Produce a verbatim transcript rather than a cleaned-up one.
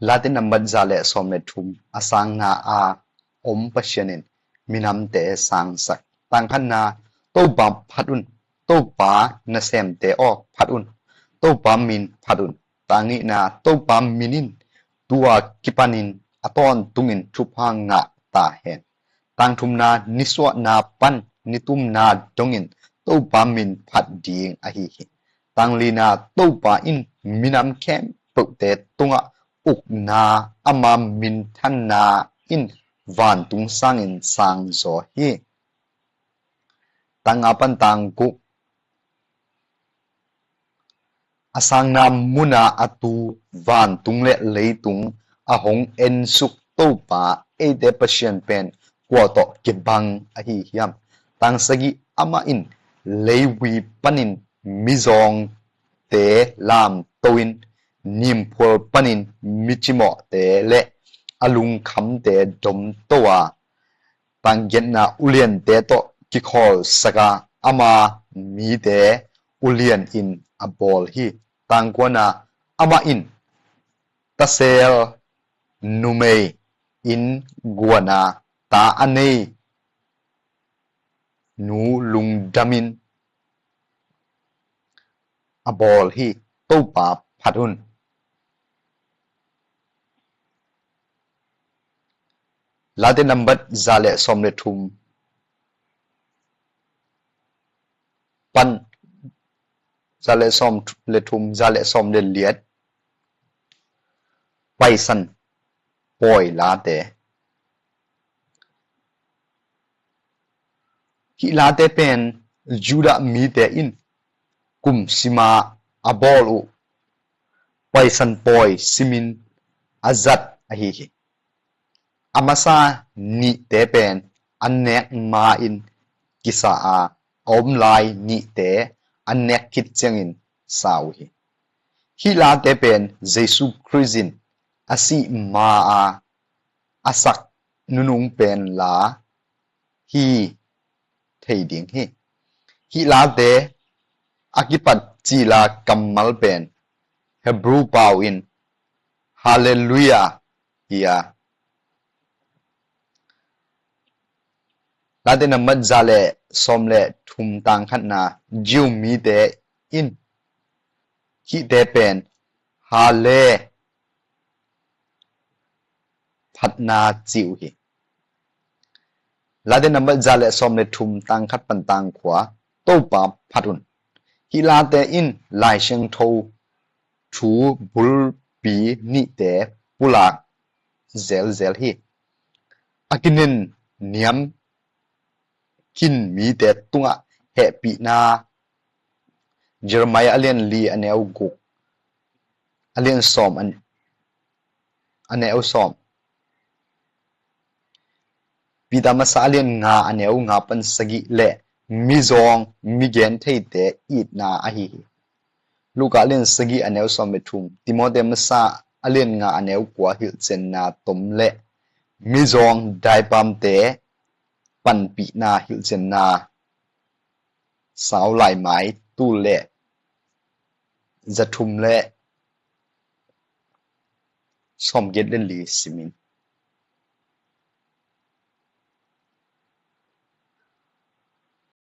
Late nambat za le sawm le thum. A sangna a om Pasian in minamte sangsak. Tangkhatna, Topa phat un, Topa nasemte aw phat un, Topa min phat un. Tang nihna, Topa min in tua kipanin a tawntungin thupha ngah ta hen. Tang thumna, nisuahna pan nitumna dongin Topa min phat ding ahi hi. Tang lina, Topa in minam khempeuhte tungah ukna, ama minthanna in vantung sangin sangzaw hi. Tang nga pan tang guk. A sangna muna a tu vantung le leitung a hong ensuk Topa eite Pasian pen kua tawh kibang ahi hiam? Tang sagih, amah in leivui panin mizawngte lamto in, nimphual panin micimawhte le a lungkhamte domto a, tang giatna, uliante tawh kikhawlsak a, ama mite ulian in a bawl hi. Tang kuana, amah in tasel numei in guana, ta a nei nu lungdamin a bawl hi. Topa phat un. Late nambat za le sawm le thum pan, za le sawm le thum, za le sawm le liat. Paisan pawi late. Hih late pen Judah mite in kum sima a bawl uh Paisan pawi simin a zat ahi hi. A masa nihte pen an nek ma-in kisa a, a om lai nihte an nek khit ciangin sa uh hi. Hih late pen Jesu Khrist in a sih ma a, a sak nunung pen la hi thei ding hi. Hih late a kipat cila kammal pen Hebrew pau in Hallelujah hi a, Late nambat za le sawm le thum, tang khatna, Jew mite in hihte pen Hale phatna ci uh hi. Late nambat za le sawm le thum, tang khat pan tang kua, Topa phat un. Hih late in Lai Siangtho thu bulpi nihte pulak zelzel hi. A kinen niam khin mite tungah hehpihna, Jeremiah a lian li a neu guk, a lian sawm, a neu sawm. Peter masa a lian nga a neu nga pan sagih le mizawng migen theite itna ahi hi. Luka a lian sagih a neu sawm le thum, Timote masa a lian nga a neu kua hilhcianna tom le mizawng daipamte panpihna hilhcianna sau laimai tul le za thum le sawm giat le li simin.